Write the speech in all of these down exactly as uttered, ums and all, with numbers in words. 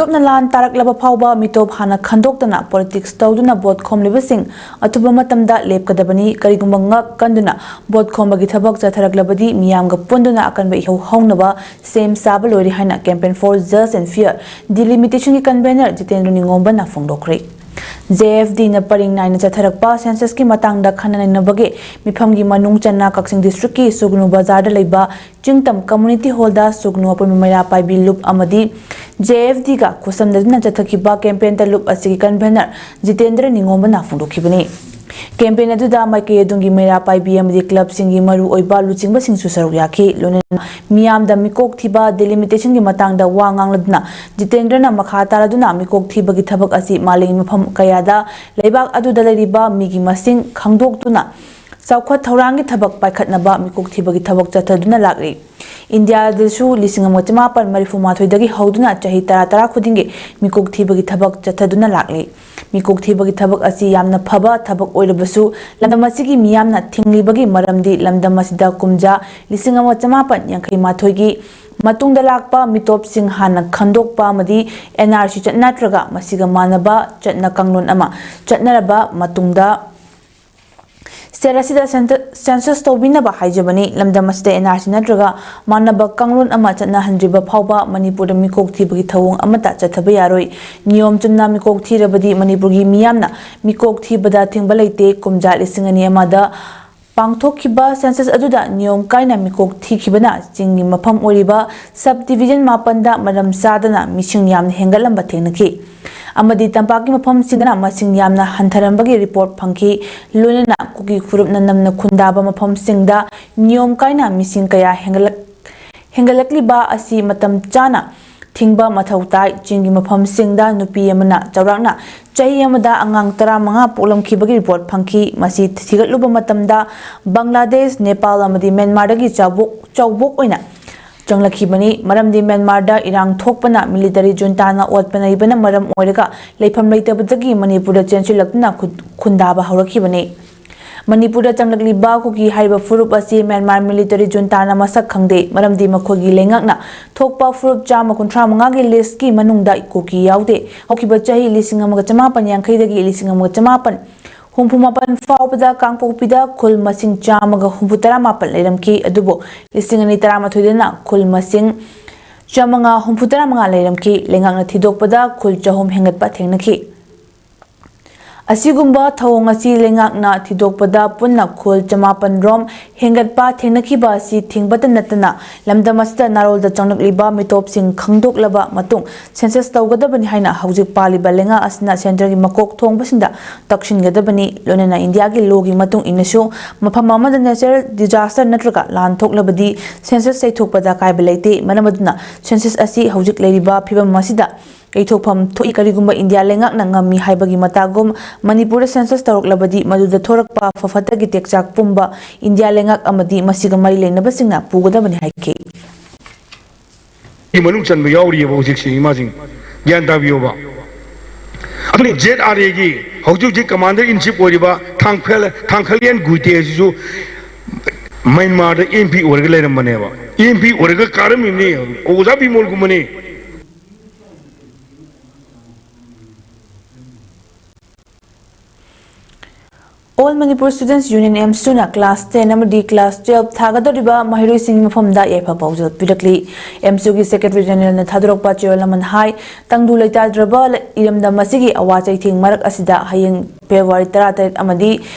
ꯃꯤꯇꯣꯞꯅ ꯂꯥꯟ ꯇꯥꯔꯛꯂꯕ ꯐꯥꯎꯕ ꯃꯤꯇꯣꯞ ꯍꯥꯟꯅ ꯈꯟꯗꯣꯛꯇꯅ ꯄꯣꯂꯤꯇꯤꯛꯁ ꯇꯧꯗꯨꯅ ꯚꯣꯠ ꯈꯣꯝꯂꯤꯕꯁꯤꯡ ꯑꯊꯨꯕ ꯃꯇꯝꯗ ꯂꯦꯞꯀꯗꯕꯅꯤ꯫ ꯀꯔꯤꯒꯨꯝꯕ ꯉꯛ ꯀꯟꯗꯨꯅ ꯚꯣꯠ ꯈꯣꯝꯕꯒꯤ ꯊꯕꯛ ꯆꯠꯊꯔꯛꯂꯕꯗꯤ ꯃꯤꯌꯥꯝꯒ ꯄꯨꯟꯗꯨꯅ ꯑꯀꯟꯕ ꯏꯍꯧ ꯍꯧꯅꯕ ꯁꯦꯝ ꯁꯥꯕ ꯂꯣꯏꯔꯦ ꯍꯥꯏꯅ Campaign for Just and Fair Delimitation ꯒꯤ convener Jitendra ꯅꯤꯉꯣꯝꯕꯅ ꯐꯣꯡꯗꯣꯛꯈ꯭ꯔꯦ꯫ J F D ꯅ ꯄꯔꯤꯡ ꯅꯥꯏꯅ ꯆꯠꯊꯔꯛꯄ census ꯀꯤ ꯃꯇꯥꯡꯗ ꯈꯟꯅ ꯅꯩꯅꯕꯒꯤ ꯃꯤꯐꯝꯒꯤ ꯃꯅꯨꯡ ꯆꯟꯅ ꯀꯛꯆꯤꯡ district ꯀꯤ ꯁꯨꯒꯅꯨ ꯕꯖꯥꯔꯗ ꯂꯩꯕ ꯆꯤꯡꯇꯝ community hall ꯗ ꯁꯨꯒꯅꯨ ꯑꯄꯨꯟꯕ ꯃꯩꯔꯥ ꯄꯥꯏꯕꯤ ꯂꯨꯞ ꯑꯃꯗꯤ J F D ꯒ ꯈꯨꯠꯁꯝꯅꯗꯨꯅ ꯆꯠꯊꯈꯤꯕ campaign ꯇ ꯂꯨꯞ ꯑꯁꯤꯒꯤ convener ꯖꯤꯇꯦꯟꯗ꯭ꯔ ꯅꯤꯉꯣꯝꯕꯅ ꯐꯣꯡꯗꯣꯛꯈꯤꯕꯅꯤ꯫ Campaign ꯑꯗꯨꯗ ꯃꯥꯏꯀꯩ ꯑꯗꯨꯒꯤ ꯃꯩꯔꯥ ꯄꯥꯏꯕꯤ ꯑꯃꯗꯤ club ꯁꯤꯡꯒꯤ ꯃꯔꯨ ꯑꯣꯏꯕ ꯂꯨꯆꯤꯡꯕꯁꯤꯡꯁꯨ ꯁꯔꯨꯛ ꯌꯥꯈꯤ꯫ ꯂꯣꯏꯅꯅ ꯃꯤꯌꯥꯝꯗ ꯃꯤꯀꯣꯛ ꯊꯤꯕ delimitation ꯒꯤ ꯃꯇꯥꯡꯗ ꯋꯥ ꯉꯥꯡꯂꯗꯨꯅ ꯖꯤꯇꯦꯟꯗ꯭ꯔꯅ ꯃꯈꯥ ꯇꯥꯔꯗꯨꯅ ꯃꯤꯀꯣꯛ ꯊꯤꯕꯒꯤ ꯊꯕꯛ ꯑꯁꯤ ꯃꯥꯂꯦꯝꯒꯤ ꯃꯐꯝ ꯀꯌꯥꯗ ꯂꯩꯕꯥꯛ ꯑꯗꯨꯗ ꯂꯩꯔꯤꯕ ꯃꯤꯒꯤ ꯃꯁꯤꯡ ꯈꯪꯗꯣꯛꯇꯨꯅ ꯆꯥꯎꯈꯠ ꯊꯧꯔꯥꯡꯒꯤ ꯊꯕꯛ ꯄꯥꯏꯈꯠꯅꯕ ꯃꯤꯀꯣꯛ ꯊꯤꯕꯒꯤ ꯊꯕꯛ ꯆꯠꯊꯗꯨꯅ ꯂꯥꯛꯂꯤ꯫ ꯏꯟꯗꯤꯌꯥꯗꯁꯨ ꯂꯤꯁꯤꯡ ꯑꯃ ꯆꯃꯥꯄꯟ ꯃꯔꯤꯐꯨ ꯃꯥꯊꯣꯏꯗꯒꯤ ꯍꯧꯗꯨꯅ ꯆꯍꯤ ꯇꯔꯥ ꯇꯔꯥ ꯈꯨꯗꯤꯡꯒꯤ ꯃꯤꯀꯣꯛ ꯊꯤꯕꯒꯤ ꯊꯕꯛ ꯆꯠꯊꯗꯨꯅ ꯂꯥꯛꯂꯤ꯫ ꯃꯤꯀꯣꯛ ꯊꯤꯕꯒꯤ ꯊꯕꯛ ꯑꯁꯤ ꯌꯥꯝꯅ ꯐꯕ ꯊꯕꯛ ꯑꯣꯏꯔꯕꯁꯨ ꯂꯝꯗꯝ ꯑꯁꯤꯒꯤ ꯃꯤꯌꯥꯝꯅ ꯊꯤꯡꯂꯤꯕꯒꯤ ꯃꯔꯝꯗꯤ ꯂꯝꯗꯝ ꯑꯁꯤꯗ ꯀꯨꯝꯖꯥ ꯂꯤꯁꯤꯡ ꯑꯃ ꯆꯃꯥꯄꯟ ꯌꯥꯡꯈꯩ ꯃꯥꯊꯣꯏꯒꯤ ꯃꯇꯨꯡꯗ ꯂꯥꯛꯄ ꯃꯤꯇꯣꯞꯁꯤꯡ ꯍꯥꯟꯅ ꯈꯟꯗꯣꯛꯄ ꯑꯃꯗꯤ N R C ꯆꯠꯅꯗ꯭ꯔꯒ ꯃꯁꯤꯒ ꯃꯥꯟꯅꯕ ꯆꯠꯅ ꯀꯥꯡꯂꯣꯟ ꯑꯃ ꯆꯠꯅꯔꯕ ꯃꯇꯨꯡꯗ state ꯑꯁꯤꯗ census ꯇꯧꯕꯤꯅꯕ ꯍꯥꯏꯖꯕꯅꯤ꯫ ꯂꯝꯗꯝ ꯑꯁꯤꯗ N R C ꯅꯠꯇ꯭ꯔꯒ ꯃꯥꯟꯅꯕ ꯀꯥꯡꯂꯣꯟ ꯑꯃ ꯆꯠꯅꯍꯟꯗ꯭ꯔꯤꯕ ꯐꯥꯎꯕ ꯃꯅꯤꯄꯨꯔꯗ ꯃꯤꯀꯣꯛ ꯊꯤꯕꯒꯤ ꯊꯧꯑꯣꯡ ꯑꯃꯠꯇ ꯆꯠꯊꯕ ꯌꯥꯔꯣꯏ꯫ ꯅꯤꯌꯣꯝ ꯆꯨꯝꯅ ꯃꯤꯀꯣꯛ ꯊꯤꯔꯕꯗꯤ ꯃꯅꯤꯄꯨꯔꯒꯤ ꯃꯤꯌꯥꯝꯅ ꯃꯤꯀꯣꯛ ꯊꯤꯕꯗ ꯊꯤꯡꯕ ꯂꯩꯇꯦ꯫ ꯀꯨꯝꯖꯥ ꯂꯤꯁꯤꯡ ꯑꯅꯤ ꯑꯃꯗ ꯄꯥꯡꯊꯣꯛꯈꯤꯕ census ꯑꯗꯨꯗ ꯅꯤꯌꯣꯝ ꯀꯥꯏꯅ ꯃꯤꯀꯣꯛ ꯊꯤꯈꯤꯕꯅ ꯆꯤꯡꯒꯤ ꯃꯐꯝ ꯑꯣꯏꯔꯤꯕ sub division ꯃꯥꯄꯟꯗ ꯃꯔꯝ ꯆꯥꯗꯅ ꯃꯤꯁꯤꯡ ꯌꯥꯝꯅ ꯍꯦꯟꯒꯠꯂꯝꯕ ꯊꯦꯡꯅꯈꯤ꯫ ꯑꯃꯗꯤ ꯇꯝꯄꯥꯛꯀꯤ ꯃꯐꯝꯁꯤꯡꯗꯅ ꯃꯁꯤꯡ ꯌꯥꯝꯅ ꯍꯟꯊꯔꯝꯕꯒꯤ report ꯐꯪꯈꯤ꯫ ꯂꯣꯏꯅꯅ ꯀꯨꯀꯤ ꯐꯨꯔꯨꯞꯅ ꯅꯝꯅ ꯈꯨꯟꯗꯥꯕ ꯃꯐꯝꯁꯤꯡꯗ ꯅꯤꯌꯣꯝ ꯀꯥꯏꯅ ꯃꯤꯁꯤꯡ ꯀꯌꯥ ꯍꯦꯟꯒꯠꯂꯛ-, ꯍꯦꯟꯒꯠꯂꯛꯂꯤꯕ ꯑꯁꯤ ꯃꯇꯝ ꯆꯥꯅ ꯊꯤꯡꯕ ꯃꯊꯧ ꯇꯥꯏ꯫ ꯆꯤꯡꯒꯤ ꯃꯐꯝꯁꯤꯡꯗ ꯅꯨꯄꯤ ꯑꯃꯅ ꯆꯥꯎꯔꯥꯛꯅ ꯆꯍꯤ ꯑꯃꯗ ꯑꯉꯥꯡ ꯇꯔꯥꯃꯉꯥ ꯄꯣꯛꯂꯝꯈꯤꯕꯒꯤ report ꯐꯪꯈꯤ꯫ ꯃꯁꯤ ꯊꯤꯒꯠꯂꯨꯕ ꯃꯇꯝꯗ ꯕꯪꯒ꯭ꯂꯥꯗꯦꯁ, ꯅꯦꯄꯥꯜ ꯑꯃꯗꯤ ꯃ꯭ꯌꯥꯟꯃꯥꯔꯗꯒꯤ ꯆꯥꯎꯕꯣꯛ-, ꯆꯥꯎꯕꯣꯛ ꯑꯣꯏꯅ ꯆꯪꯂꯛꯈꯤꯕꯅꯤ꯫ ꯃꯔꯝꯗꯤ ꯃ꯭ꯌꯥꯟꯃꯥꯔꯗ ꯏꯔꯥꯡ ꯊꯣꯛꯄꯅ military junta ꯅ ꯑꯣꯠꯄ ꯅꯩꯕꯅ ꯃꯔꯝ ꯑꯣꯏꯔꯒ ꯂꯩꯐꯝ ꯂꯩꯇꯕꯗꯒꯤ ꯃꯅꯤꯄꯨꯔꯗ ꯆꯦꯟꯁꯤꯜꯂꯛꯇꯨꯅ ꯈꯨ-, ꯈꯨꯟꯗꯥꯕ ꯍꯧꯔꯛꯈꯤꯕꯅꯤ꯫ ꯃꯅꯤꯄꯨꯔꯗ ꯆꯪꯂꯛꯂꯤꯕ ꯀꯨꯀꯤ ꯍꯥꯏꯔꯤꯕ ꯐꯨꯔꯨꯞ ꯑꯁꯤ ꯃ꯭ꯌꯥꯟꯃꯥꯔ ꯃꯤꯂꯤꯇꯔꯤ ꯖꯨꯟꯇꯥꯅ ꯃꯁꯛ ꯈꯪꯗꯦ, ꯃꯔꯝꯗꯤ ꯃꯈꯣꯏꯒꯤ ꯂꯩꯉꯥꯛꯅ ꯊꯣꯛꯄ ꯐꯨꯔꯨꯞ ꯆꯥꯝꯃ ꯀꯨꯟꯊ꯭ꯔꯥ ꯃꯉꯥꯒꯤ ꯂꯤꯁ꯭ꯠꯀꯤ ꯃꯅꯨꯡꯗ ꯀꯨꯀꯤ ꯌꯥꯎꯗꯦ꯫ ꯍꯧꯈꯤꯕ ꯆꯍꯤ ꯂꯤꯁꯤꯡ ꯑꯃꯒ ꯆꯃꯥꯄꯟ ꯌꯥꯡꯈꯩꯗꯒꯤ ꯂꯤꯁꯤꯡ ꯑꯃꯒ ꯆꯃꯥꯄꯟ ꯍꯨꯝꯐꯨ ꯃꯥꯄꯟ ꯐꯥꯎꯕꯗ ꯀꯥꯡꯄꯣꯛꯄꯤꯗ ꯈꯨꯜ ꯃꯁꯤꯡ ꯆꯥꯝꯃꯒ ꯍꯨꯝꯐꯨ ꯇꯔꯥ ꯃꯥꯄꯟ ꯂꯩꯔꯝꯈꯤ, ꯑꯗꯨꯕꯨ ꯂꯤꯁꯤꯡ ꯑꯅꯤ ꯇꯔꯥꯃꯥꯊꯣꯏꯗꯅ ꯈꯨꯜ ꯃꯁꯤꯡ ꯆꯥꯝꯃꯉꯥ ꯍꯨꯝꯐꯨ ꯇꯔꯥ ꯃꯉꯥ ꯂꯩꯔꯝꯈꯤ꯫ ꯂꯩꯉꯥꯛꯅ ꯊꯤꯗꯣꯛꯄꯗ ꯈꯨꯜ ꯆꯍꯨꯝ ꯍꯦꯟꯒꯠꯄ ꯊꯦꯡꯅꯈꯤ꯫ ꯑꯁꯤꯒꯨꯝꯕ ꯊꯧꯑꯣꯡ ꯑꯁꯤ ꯂꯩꯉꯥꯛꯅ ꯊꯤꯗꯣꯛꯄꯗ ꯄꯨꯟꯅ ꯈꯨꯜ ꯆꯃꯥꯄꯟ ꯔꯣꯝ ꯍꯦꯟꯒꯠꯄ ꯊꯦꯡꯅꯈꯤꯕ ꯑꯁꯤ ꯊꯤꯡꯕꯇ ꯅꯠꯇꯅ, ꯂꯝꯗꯝ ꯑꯁꯤꯗ ꯅꯥꯔꯣꯜꯗ ꯆꯪꯂꯛꯂꯤꯕ ꯃꯤꯇꯣꯞꯁꯤꯡ ꯈꯪꯗꯣꯛꯂꯕ ꯃꯇꯨꯡ ꯁꯦꯟꯁꯁ ꯇꯧꯒꯗꯕꯅꯤ ꯍꯥꯏꯅ ꯍꯧꯖꯤꯛ ꯄꯥꯜꯂꯤꯕ ꯂꯩꯉꯥꯛ ꯑꯁꯤꯅ ꯁꯦꯟꯇꯔꯒꯤ ꯃꯀꯣꯛ ꯊꯣꯡꯕꯁꯤꯡꯗ ꯇꯛꯁꯤꯟꯒꯗꯕꯅꯤ꯫ ꯂꯣꯏꯅꯅ ꯏꯟꯗꯤꯌꯥꯒꯤ ꯂꯣꯒꯤ ꯃꯇꯨꯡ ꯏꯟꯅꯁꯨ ꯃꯐꯝ ꯑꯃꯗ ꯅꯦꯆꯔꯦꯜ ꯗꯤꯖꯥꯁꯇꯔ ꯅꯠꯇ꯭ꯔꯒ ꯂꯥꯟ ꯊꯣꯛꯂꯕꯗꯤ ꯁꯦꯟꯁꯁ ꯌꯩꯊꯣꯛꯄꯗ ꯑꯀꯥꯏꯕ ꯂꯩꯇꯦ꯫ ꯃꯔꯝ ꯑꯗꯨꯅ ꯁꯦꯟꯁꯁ ꯑꯁꯤ ꯍꯧꯖꯤꯛ ꯂꯩꯔꯤꯕ ꯐꯤꯕꯝ ꯑꯁꯤꯗ ꯌꯩꯊꯣꯛꯐꯝ ꯊꯣꯛꯏ꯫ ꯀꯔꯤꯒꯨꯝꯕ ꯏꯟꯗꯤꯌꯥ ꯂꯩꯉꯥꯛꯅ ꯉꯝꯃꯤ ꯍꯥꯏꯕꯒꯤ ꯃꯇꯥꯒꯨꯝ ꯃꯅꯤꯄꯨꯔꯗ ꯁꯦꯟꯁꯁ ꯇꯧꯔꯛꯂꯕꯗꯤ ꯃꯗꯨꯗ ꯊꯣꯔꯛꯄ ꯐ ꯐꯠꯇꯒꯤ ꯇꯦꯛꯆꯥꯛ ꯄꯨꯝꯕ ꯏꯟꯗꯤꯌꯥ ꯂꯩꯉꯥꯛ ꯑꯃꯗꯤ ꯃꯁꯤꯒ ꯃꯔꯤ ꯂꯩꯅꯕꯁꯤꯡꯅ ꯄꯨꯒꯗꯕꯅꯤ ꯍꯥꯏꯈꯤ꯫ ꯃꯅꯨꯡ ꯆꯟꯕ ꯌꯥꯎꯔꯤꯑꯕ ꯍꯧꯖꯤꯛꯁꯦ ꯏꯃꯥꯁꯤꯡ꯫ ꯒ꯭ꯌꯥꯟ ꯇꯥꯕꯤꯌꯣꯕ꯫ ꯑꯗꯨꯅ ꯖꯦꯠ ꯑꯥꯔ ꯑꯦꯒꯤ ꯍꯧꯖꯤꯛ ꯍꯧꯖꯤꯛ ꯀꯃꯥꯟꯗꯔ ꯏꯟ ꯆꯤꯐ ꯑꯣꯏꯔꯤꯕ ꯊꯥꯡꯈꯦꯜ ꯊꯥꯡꯈꯂꯤꯌꯟ ꯒꯨꯏꯇꯦ ꯑꯁꯤꯁꯨ ꯃ꯭ꯌꯥꯟꯃꯥꯔꯗ ꯑꯦꯝ ꯄꯤ ꯑꯣꯏꯔꯒ ꯂꯩꯔꯝꯕꯅꯦꯕ꯫ ꯑꯦꯝ ꯄꯤ ꯑꯣꯏꯔꯒ ꯀꯥꯔꯝꯃꯤꯕꯅꯤ꯫ ꯑꯣꯖꯥ ꯕꯤꯃꯣꯜꯒꯨꯝꯕꯅꯤ꯫ All Manipur Students Union, ꯑꯦꯝꯁꯨꯅ class ten ꯑꯃꯗꯤ class twelve ꯊꯥꯒꯗꯧꯔꯤꯕ ꯃꯍꯩꯔꯣꯏꯁꯤꯡꯒꯤ ꯃꯐꯝꯗ ꯌꯥꯏꯐ ꯄꯥꯎꯖꯦꯜ ꯄꯤꯔꯛꯂꯤ꯫ ꯑꯦꯝꯁꯨꯒꯤ secretary generalꯅ ꯊꯥꯗꯣꯔꯛꯄ ꯆꯦꯔꯣꯜ ꯑꯃꯅ ꯍꯥꯏ, ꯇꯪꯗꯨ ꯂꯩꯇꯥꯗ꯭ꯔꯕ ꯏꯔꯝꯗꯝ ꯑꯁꯤꯒꯤ ꯑꯋꯥ ꯆꯩꯊꯦꯡ ꯃꯔꯛ ꯑꯁꯤꯗ ꯍꯌꯦꯡ February ꯇꯔꯥꯇꯔꯦꯠ ꯑꯃꯗꯤ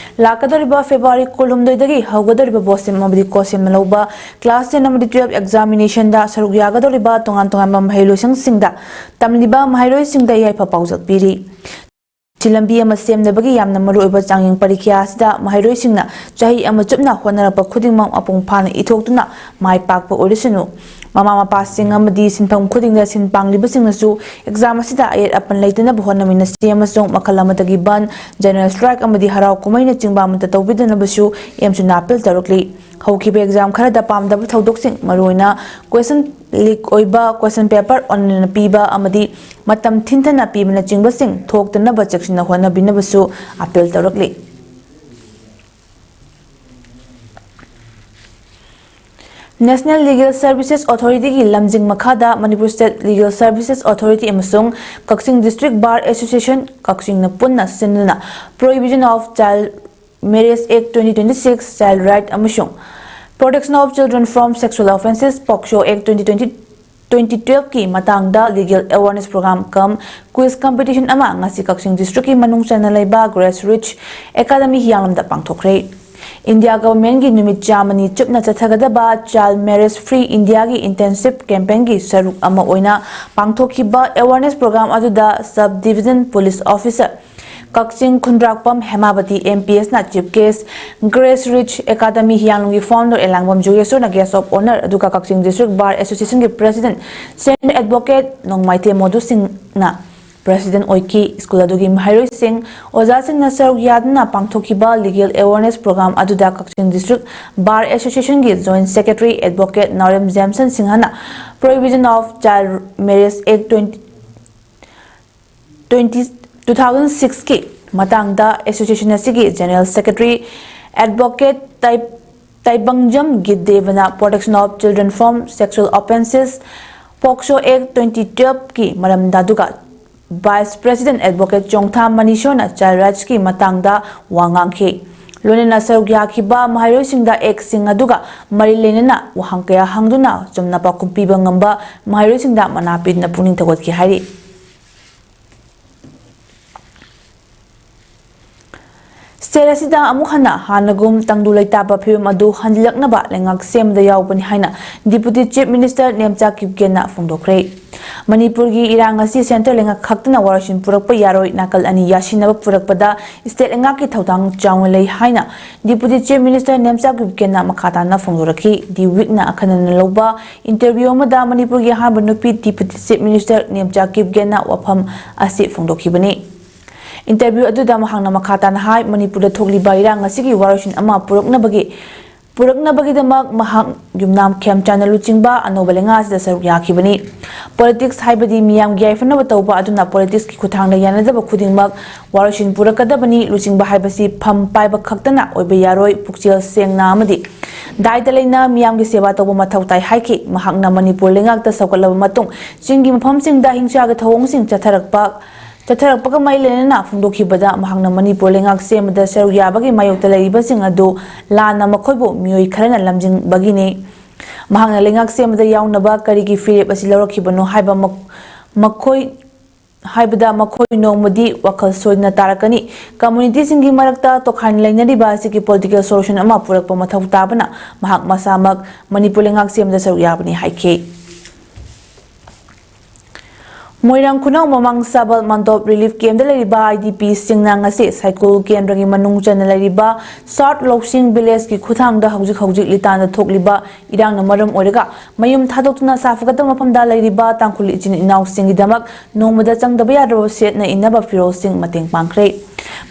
ꯂꯥꯛꯀꯗꯧꯔꯤꯕ February ꯀꯨꯟꯍꯨꯝꯗꯣꯏꯗꯒꯤ ꯍꯧꯒꯗꯧꯔꯤꯕ ꯕꯣꯁꯦꯝ ꯑꯃꯗꯤ ꯀꯣꯁꯦꯝ ꯂꯧꯕ class ten ꯑꯃꯗꯤ twelve examinationꯗ ꯁꯔꯨꯛ ꯌꯥꯒꯗꯧꯔꯤꯕ ꯇꯣꯉꯥꯟ ꯇꯣꯉꯥꯟꯕ ꯃꯍꯩ ꯂꯣꯏꯁꯪꯁꯤꯡꯗ ꯇꯝꯂꯤꯕ ꯃꯍꯩꯔꯣꯏꯁꯤꯡꯗ ꯌꯥꯏꯐ ꯄꯥꯎꯖꯦꯜ ꯄꯤꯔꯤ꯫ ꯁꯤ ꯂꯝꯕꯤ ꯑꯃ ꯁꯦꯝꯅꯕꯒꯤ ꯌꯥꯝꯅ ꯃꯔꯨꯑꯣꯏꯕ ꯆꯥꯡꯌꯦꯡ ꯄꯔꯤꯈ꯭ꯌꯥ ꯑꯁꯤꯗ ꯃꯍꯩꯔꯣꯏꯁꯤꯡꯅ ꯆꯍꯤ ꯑꯃ ꯆꯨꯞꯅ ꯍꯣꯠꯅꯔꯛꯄ ꯈꯨꯗꯤꯡꯃꯛ ꯃꯄꯨꯡ ꯐꯥꯅ ꯏꯊꯣꯛꯇꯨꯅ ꯃꯥꯏ ꯄꯥꯛꯄ ꯑꯣꯏꯔꯁꯅꯨ꯫ ꯃꯃꯥ ꯃꯄꯥꯁꯤꯡ ꯑꯃꯗꯤ ꯁꯤꯟꯐꯝ ꯈꯨꯗꯤꯡꯗ ꯁꯤꯟ ꯄꯥꯡꯂꯤꯕꯁꯤꯡꯅꯁꯨ exam ꯑꯁꯤꯗ ꯑꯌꯦꯠ ꯑꯄꯟ ꯂꯩꯇꯅꯕ ꯍꯣꯠꯅꯃꯤꯟꯅꯁꯤ ꯑꯃꯁꯨꯡ ꯃꯈꯜ ꯑꯃꯠꯇꯒꯤ ꯕꯟ, general strike ꯑꯃꯗꯤ ꯍꯔꯥꯎ ꯀꯨꯝꯍꯩꯅ ꯆꯤꯡꯕ ꯑꯃꯠꯇ ꯇꯧꯕꯤꯗꯅꯕꯁꯨ ꯑꯦꯝꯁꯨꯅ appeal ꯇꯧꯔꯛꯂꯤ꯫ ꯍꯧꯈꯤꯕ exam ꯈꯔꯗ ꯄꯥꯝꯗꯕ ꯊꯧꯗꯣꯛꯁꯤꯡ, ꯃꯔꯨꯑꯣꯏꯅ question leak ꯑꯣꯏꯕ, question paper ꯑꯣꯟꯅꯅ ꯄꯤꯕ ꯑꯃꯗꯤ ꯃꯇꯝ ꯊꯤꯟꯊꯅ ꯄꯤꯕꯅꯆꯤꯡꯕꯁꯤꯡ ꯊꯣꯛꯇꯅꯕ ꯆꯦꯛꯁꯤꯟꯅ ꯍꯣꯠꯅꯕꯤꯅꯕꯁꯨ appeal ꯇꯧꯔꯛꯂꯤ꯫ National Legal Services Authority ꯒꯤ ꯂꯝꯖꯤꯡ ꯃꯈꯥꯗ Manipur State Legal Services Authority ꯑꯃꯁꯨꯡ Kakching District Bar Association ꯀꯛꯆꯤꯡꯅ ꯄꯨꯟꯅ ꯁꯤꯟꯗꯨꯅ Prohibition of Child Marriage Act twenty twenty-six, Child Right ꯑꯃꯁꯨꯡ Protection of Children from Sexual Offences, POCSO Act twenty twenty, twenty twelve ꯀꯤ ꯃꯇꯥꯡꯗ Legal Awareness Program cum Quiz Competition ꯑꯃ ꯉꯁꯤ ꯀꯛꯆꯤꯡ District ꯀꯤ ꯃꯅꯨꯡ ꯆꯟꯅ ꯂꯩꯕ Grace Ridge Academy ꯍꯤꯌꯥꯡꯂꯝꯗ ꯄꯥꯡꯊꯣꯛꯈ꯭ꯔꯦ꯫ India Government ꯀꯤ ꯅꯨꯃꯤꯠ ꯆꯥꯝꯃꯅꯤ ꯆꯨꯞꯅ ꯆꯠꯊꯒꯗꯕ Child Marriage Free India ꯒꯤ Intensive Campaign ꯒꯤ ꯁꯔꯨꯛ ꯑꯃ ꯑꯣꯏꯅ ꯄꯥꯡꯊꯣꯛꯈꯤꯕ Awareness Program ꯑꯗꯨꯗ Sub Division Police Officer ꯀꯛꯆꯤꯡ ꯈꯨꯟꯗ꯭ꯔꯥꯛꯄꯝ ꯍꯦꯃꯥꯕꯇꯤ M P S ꯅ Chief Guest, Grace Ridge Academy ꯍꯤꯌꯥꯡꯂꯝꯒꯤ Founder Elangbam ꯖꯣꯒꯦꯁꯣꯔꯅ Guest of Honour, ꯑꯗꯨꯒ ꯀꯛꯆꯤꯡ District Bar Association ꯒꯤ President Senior Advocate ꯅꯣꯡꯃꯥꯏꯊꯦꯝ ꯃꯣꯗꯨ ꯁꯤꯡꯅ President ꯑꯣꯏꯈꯤ꯫ ꯁ꯭ꯀꯨꯜ ꯑꯗꯨꯒꯤ ꯃꯍꯩꯔꯣꯏꯁꯤꯡ, ꯑꯣꯖꯥꯁꯤꯡꯅ ꯁꯔꯨꯛ ꯌꯥꯗꯨꯅ ꯄꯥꯡꯊꯣꯛꯈꯤꯕ Legal Awareness Program ꯑꯗꯨꯗ ꯀꯛꯆꯤꯡ District Bar Association ꯒꯤ Joint Secretary Advocate ꯅꯥꯎꯔꯦꯝ ꯖꯦꯝꯁꯟ ꯁꯤꯡꯍꯅ Prohibition of Child Marriage Act twenty twenty, two thousand six ꯀꯤ ꯃꯇꯥꯡꯗ Association ꯑꯁꯤꯒꯤ General Secretary Advocate ꯇꯥꯏ-, ꯇꯥꯏꯕꯪꯖꯝ ꯒꯤꯗꯦꯕꯅ Protection of Children from Sexual Offences, POCSO Act twenty twelve ꯀꯤ ꯃꯔꯝꯗ, ꯑꯗꯨꯒ Vice President Advocate ꯆꯣꯡꯊꯥ ꯃꯅꯤꯁꯣꯔꯅ Child Rights ꯀꯤ ꯃꯇꯥꯡꯗ ꯋꯥ ꯉꯥꯡꯈꯤ꯫ ꯂꯣꯏꯅꯅ ꯁꯔꯨꯛ ꯌꯥꯈꯤꯕ ꯃꯍꯩꯔꯣꯏꯁꯤꯡꯗ Act ꯁꯤꯡ ꯑꯗꯨꯒ ꯃꯔꯤ ꯂꯩꯅꯅ ꯋꯥꯍꯪ ꯀꯌꯥ ꯍꯪꯗꯨꯅ ꯆꯨꯝꯅ ꯄꯥꯎꯈꯨꯝ ꯄꯤꯕ ꯉꯝꯕ ꯃꯍꯩꯔꯣꯏꯁꯤꯡꯗ ꯃꯅꯥ ꯄꯤꯗꯨꯅ ꯄꯨꯛꯅꯤꯡ ꯊꯧꯒꯠꯈꯤ ꯍꯥꯏꯔꯤ꯫ State ꯑꯁꯤꯗ ꯑꯃꯨꯛ ꯍꯟꯅ ꯍꯥꯟꯅꯒꯨꯝ ꯇꯪꯗꯨ ꯂꯩꯇꯥꯕ ꯐꯤꯕꯝ ꯑꯗꯨ ꯍꯟꯖꯤꯜꯂꯛꯅꯕ ꯂꯩꯉꯥꯛ ꯁꯦꯝꯕꯗ ꯌꯥꯎꯕꯅꯤ ꯍꯥꯏꯅ Deputy Chief Minister ꯅꯦꯝꯆꯥ ꯀꯤꯞꯒꯦꯟꯅ ꯐꯣꯡꯗꯣꯛꯈ꯭ꯔꯦ꯫ ꯃꯅꯤꯄꯨꯔꯒꯤ ꯏꯔꯥꯡ ꯑꯁꯤ centre ꯂꯩꯉꯥꯛ ꯈꯛꯇꯅ ꯋꯥꯔꯣꯏꯁꯤꯟ ꯄꯨꯔꯛꯄ ꯌꯥꯔꯣꯏ, ꯅꯥꯀꯜ ꯑꯅꯤ ꯌꯥꯁꯤꯟꯅꯕ ꯄꯨꯔꯛꯄꯗ state ꯂꯩꯉꯥꯛꯀꯤ ꯊꯧꯗꯥꯡ ꯆꯥꯎꯅ ꯂꯩ ꯍꯥꯏꯅ Deputy Chief Minister ꯅꯦꯝꯆꯥ ꯀꯤꯞꯒꯦꯟꯅ ꯃꯈꯥ ꯇꯥꯅ ꯐꯣꯡꯗꯣꯔꯛꯈꯤ꯫ The Week ꯅ ꯑꯈꯟꯅꯅ ꯂꯧꯕ interview ꯑꯃꯗ ꯃꯅꯤꯄꯨꯔꯒꯤ ꯑꯍꯥꯟꯕ ꯅꯨꯄꯤ Deputy Chief Minister ꯅꯦꯝꯆꯥ ꯀꯤꯞꯒꯦꯟꯅ ꯋꯥꯐꯝ ꯑꯁꯤ ꯐꯣꯡꯗꯣꯛꯈꯤꯕꯅꯤ꯫ Interview ꯑꯗꯨꯗ ꯃꯍꯥꯛꯅ ꯃꯈꯥ ꯇꯥꯅ ꯍꯥꯏ, ꯃꯅꯤꯄꯨꯔꯗ ꯊꯣꯛꯂꯤꯕ ꯏꯔꯥꯡ ꯑꯁꯤꯒꯤ ꯋꯥꯔꯣꯏꯁꯤꯟ ꯑꯃ ꯄꯨꯔꯛꯅꯕꯒꯤ ꯄꯨꯔꯛꯅꯕꯒꯤꯗꯃꯛ ꯃꯍꯥꯛ ꯌꯨꯝꯅꯥꯝ ꯈꯦꯝꯆꯥꯟꯅ ꯂꯨꯆꯤꯡꯕ ꯑꯅꯧꯕ ꯂꯩꯉꯥꯛ ꯑꯁꯤꯗ ꯁꯔꯨꯛ ꯌꯥꯈꯤꯕꯅꯤ꯫ ꯄꯣꯂꯤꯇꯤꯛꯁ ꯍꯥꯏꯕꯗꯤ ꯃꯤꯌꯥꯝꯒꯤ ꯌꯥꯏꯐꯅꯕ ꯇꯧꯕ, ꯑꯗꯨꯅ ꯄꯣꯂꯤꯇꯤꯛꯁꯀꯤ ꯈꯨꯠꯊꯥꯡꯗ ꯌꯥꯅꯗꯕ ꯈꯨꯗꯤꯡꯃꯛ ꯋꯥꯔꯣꯏꯁꯤꯟ ꯄꯨꯔꯛꯀꯗꯕꯅꯤ꯫ ꯂꯨꯆꯤꯡꯕ ꯍꯥꯏꯕꯁꯤ ꯐꯝ ꯄꯥꯏꯕ ꯈꯛꯇꯅ ꯑꯣꯏꯕ ꯌꯥꯔꯣꯏ, ꯄꯨꯛꯆꯦꯜ ꯁꯦꯡꯅ ꯑꯃꯗꯤ ꯗꯥꯏꯇ ꯂꯩꯅ ꯃꯤꯌꯥꯝꯒꯤ ꯁꯦꯕꯥ ꯇꯧꯕ ꯃꯊꯧ ꯇꯥꯏ ꯍꯥꯏꯈꯤ꯫ ꯃꯍꯥꯛꯅ ꯃꯅꯤꯄꯨꯔ ꯂꯩꯉꯥꯛꯇ ꯁꯧꯒꯠꯂꯕ ꯃꯇꯨꯡ ꯆꯤꯡꯒꯤ ꯃꯐꯝꯁꯤꯡꯗ ꯍꯤꯡꯁꯥꯒꯤ ꯊꯧꯑꯣꯡꯁꯤꯡ ꯆꯠꯊꯔꯛꯄ ꯆꯠꯊꯔꯛꯄꯒ ꯃꯔꯤ ꯂꯩꯅꯅ ꯐꯣꯡꯗꯣꯛꯈꯤꯕꯗ, ꯃꯍꯥꯛꯅ ꯃꯅꯤꯄꯨꯔ ꯂꯩꯉꯥꯛ ꯁꯦꯝꯕꯗ ꯁꯔꯨꯛ ꯌꯥꯕꯒꯤ ꯃꯥꯌꯣꯛꯇ ꯂꯩꯔꯤꯕꯁꯤꯡ ꯑꯗꯨ ꯂꯥꯟꯅ ꯃꯈꯣꯏꯕꯨ ꯃꯤꯑꯣꯏ ꯈꯔꯅ ꯂꯝꯖꯤꯡꯕꯒꯤꯅꯤ꯫ ꯃꯍꯥꯛꯅ ꯂꯩꯉꯥꯛ ꯁꯦꯝꯕꯗ ꯌꯥꯎꯅꯕ ꯀꯔꯤꯒꯤ ꯐꯤꯔꯦꯞ ꯑꯁꯤ ꯂꯧꯔꯛꯈꯤꯕꯅꯣ ꯍꯥꯏꯕ ꯃꯈ-, ꯃꯈꯣꯏ ꯍꯥꯏꯕꯗ ꯃꯈꯣꯏ ꯅꯣꯡꯃꯗꯤ ꯋꯥꯈꯜ ꯁꯣꯏꯗꯅ ꯇꯥꯔꯛꯀꯅꯤ꯫ ꯀꯝꯃꯨꯅꯤꯇꯤꯁꯤꯡꯒꯤ ꯃꯔꯛꯇ ꯇꯣꯈꯥꯏꯅ ꯂꯩꯅꯔꯤꯕ ꯑꯁꯤꯒꯤ ꯄꯣꯂꯤꯇꯤꯀꯦꯜ ꯁꯣꯂꯨꯁꯟ ꯑꯃ ꯄꯨꯔꯛꯄ ꯃꯊꯧ ꯇꯥꯕꯅ ꯃꯍꯥꯛ ꯃꯁꯥꯃꯛ ꯃꯅꯤꯄꯨꯔ ꯂꯩꯉꯥꯛ ꯁꯦꯝꯕꯗ ꯁꯔꯨꯛ ꯌꯥꯕꯅꯤ ꯍꯥꯏꯈꯤ꯫ ꯃꯣꯏꯔꯥꯡ ꯈꯨꯅꯧ ꯃꯃꯥꯡ ꯁꯕꯜ ꯃꯟꯗꯣꯞ ꯔꯤꯂꯤꯐ ꯀꯦꯝꯞꯇ ꯂꯩꯔꯤꯕ ꯑꯥꯏ ꯗꯤ ꯄꯤꯁꯤꯡꯅ ꯉꯁꯤ ꯁꯥꯏꯀꯨꯜ ꯀꯦꯟꯗ꯭ꯔꯒꯤ ꯃꯅꯨꯡ ꯆꯟꯅ ꯂꯩꯔꯤꯕ ꯁꯥꯎꯠ ꯂꯧꯁꯤꯡ ꯚꯤꯂꯦꯖꯀꯤ ꯈꯨꯊꯥꯡꯗ ꯍꯧꯖꯤꯛ ꯍꯧꯖꯤꯛ ꯂꯤꯇꯥꯟꯗ ꯊꯣꯛꯂꯤꯕ ꯏꯔꯥꯡꯅ ꯃꯔꯝ ꯑꯣꯏꯔꯒ ꯃꯌꯨꯝ ꯊꯥꯗꯣꯛꯇꯨꯅ ꯁꯥꯐꯒꯠꯇꯕ ꯃꯐꯝꯗ ꯂꯩꯔꯤꯕ ꯇꯥꯡꯈꯨꯜ ꯏꯆꯤꯟ ꯏꯅꯥꯎꯁꯤꯡꯒꯤꯗꯃꯛ ꯅꯣꯡꯃꯗ ꯆꯪꯗꯕ ꯌꯥꯗ꯭ꯔꯕ ꯁꯦꯠꯅ ꯏꯟꯅꯕ ꯐꯤꯔꯣꯜꯁꯤꯡ ꯃꯇꯦꯡ ꯄꯥꯡꯈ꯭ꯔꯦ꯫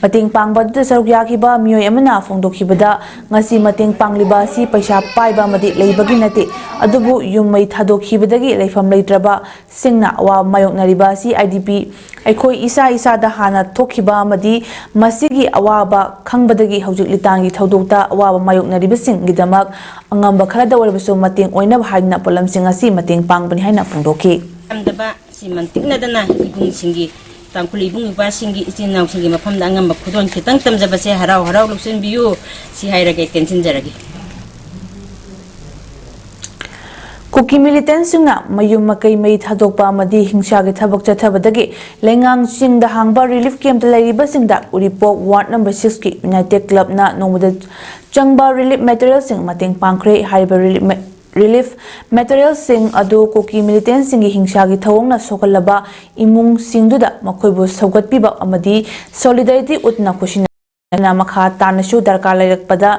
ꯃꯇꯦꯡ ꯄꯥꯡꯕ ꯑꯗꯨꯗ ꯁꯔꯨꯛ ꯌꯥꯈꯤꯕ ꯃꯤꯑꯣꯏ ꯑꯃꯅ ꯐꯣꯡꯗꯣꯛꯈꯤꯕꯗ, ꯉꯁꯤ ꯃꯇꯦꯡ ꯄꯥꯡꯂꯤꯕ ꯑꯁꯤ ꯄꯩꯁꯥ ꯄꯥꯏꯕ ꯑꯃꯗꯤ ꯂꯩꯕꯒꯤ ꯅꯠꯇꯦ, ꯑꯗꯨꯕꯨ ꯌꯨꯝ ꯃꯩ ꯊꯥꯗꯣꯛꯈꯤꯕꯗꯒꯤ ꯂꯩꯐꯝ ꯂꯩꯇ꯭ꯔꯕ ꯁꯤꯡꯅ ꯑꯋꯥꯕ ꯃꯥꯌꯣꯛꯅꯔꯤꯕ ꯑꯁꯤ ꯑꯥꯏ ꯗꯤ ꯄꯤ ꯑꯩꯈꯣꯏ ꯏꯁꯥ ꯏꯁꯥꯗ ꯍꯥꯟꯅ ꯊꯣꯛꯈꯤꯕ ꯑꯃꯗꯤ ꯃꯁꯤꯒꯤ ꯑꯋꯥꯕ ꯈꯪꯕꯗꯒꯤ ꯍꯧꯖꯤꯛ ꯂꯤꯇꯥꯟꯒꯤ ꯊꯧꯗꯣꯛꯇ ꯑꯋꯥꯕ ꯃꯥꯌꯣꯛꯅꯔꯤꯕꯁꯤꯡꯒꯤꯗꯃꯛ ꯑꯉꯝꯕ ꯈꯔꯗ ꯑꯣꯏꯔꯕꯁꯨ ꯃꯇꯦꯡ ꯑꯣꯏꯅꯕ ꯍꯥꯏꯗꯨꯅ ꯄꯣꯠꯂꯝꯁꯤꯡ ꯑꯁꯤ ꯃꯇꯦꯡ ꯄꯥꯡꯕꯅꯤ ꯍꯥꯏꯅ ꯐꯣꯡꯗꯣꯛꯈꯤ꯫ ꯌꯥꯝꯗꯕ ꯁꯤ ꯃꯟꯇꯤꯛꯅꯗꯅ ꯏꯕꯨꯡꯁꯤꯡꯒꯤ, ꯇꯥꯡꯈꯨꯜ ꯏꯕꯨꯡ ꯏꯄ꯭ꯋꯥꯁꯤꯡꯒꯤ, ꯏꯆꯤꯟ ꯏꯅꯥꯎꯁꯤꯡꯒꯤ ꯃꯐꯝꯗ ꯑꯉꯝꯕ ꯈꯨꯗꯣꯜ ꯈꯤꯇꯪ ꯇꯝꯖꯕꯁꯦ ꯍꯔꯥꯎ ꯍꯔꯥꯎ ꯂꯧꯁꯤꯟꯕꯤꯌꯨ꯫ ꯁꯤ ꯍꯥꯏꯔꯒ ꯑꯩ ꯇꯦꯟꯁꯤꯟꯖꯔꯒꯦ꯫ ꯀꯨꯀꯤ ꯃꯤꯂꯤꯇꯦꯟꯁꯤꯡꯅ ꯃꯌꯨꯝ ꯃꯀꯩ ꯃꯩ ꯊꯥꯗꯣꯛꯄ ꯑꯃꯗꯤ ꯍꯤꯡꯁꯥꯒꯤ ꯊꯕꯛ ꯆꯠꯊꯕꯗꯒꯤ ꯂꯩꯉꯥꯡ ꯆꯤꯡꯗ ꯍꯥꯡꯕ ꯔꯤꯂꯤꯐ ꯀꯦꯝꯞꯇ ꯂꯩꯔꯤꯕꯁꯤꯡꯗ ꯎꯔꯤꯄꯣꯛ ꯋꯥꯔꯗ ꯅꯝꯕꯔ ꯁꯤꯛꯁꯀꯤ ꯌꯨꯅꯥꯏꯇꯦꯗ ꯀ꯭ꯂꯕꯅ ꯅꯣꯡꯃꯗ ꯆꯪꯕ ꯔꯤꯂꯤꯐ ꯃꯦꯇꯔꯤꯌꯦꯜꯁꯤꯡ ꯃꯇꯦꯡ ꯄꯥꯡꯈ꯭ꯔꯦ꯫ ꯍꯥꯏꯔꯤꯕ ꯔꯤꯂꯤꯐ ꯃꯦ-, ꯔꯤꯂꯤꯐ ꯃꯦꯇꯔꯤꯌꯦꯜꯁꯤꯡ ꯑꯗꯨ ꯀꯨꯀꯤ ꯃꯤꯂꯤꯇꯦꯟꯁꯤꯡꯒꯤ ꯍꯤꯡꯁꯥꯒꯤ ꯊꯧꯑꯣꯡꯅ ꯁꯣꯛꯍꯜꯂꯕ ꯏꯃꯨꯡꯁꯤꯡꯗꯨꯗ ꯃꯈꯣꯏꯕꯨ ꯁꯧꯒꯠꯄꯤꯕ ꯑꯃꯗꯤ ꯁꯣꯂꯤꯗꯥꯔꯤꯇꯤ ꯎꯠꯅ ꯈꯨꯠꯁꯤꯟꯅ ꯃꯈꯥ ꯇꯥꯅꯁꯨ ꯗꯔꯀꯥꯔ ꯂꯩꯔꯛꯄꯗ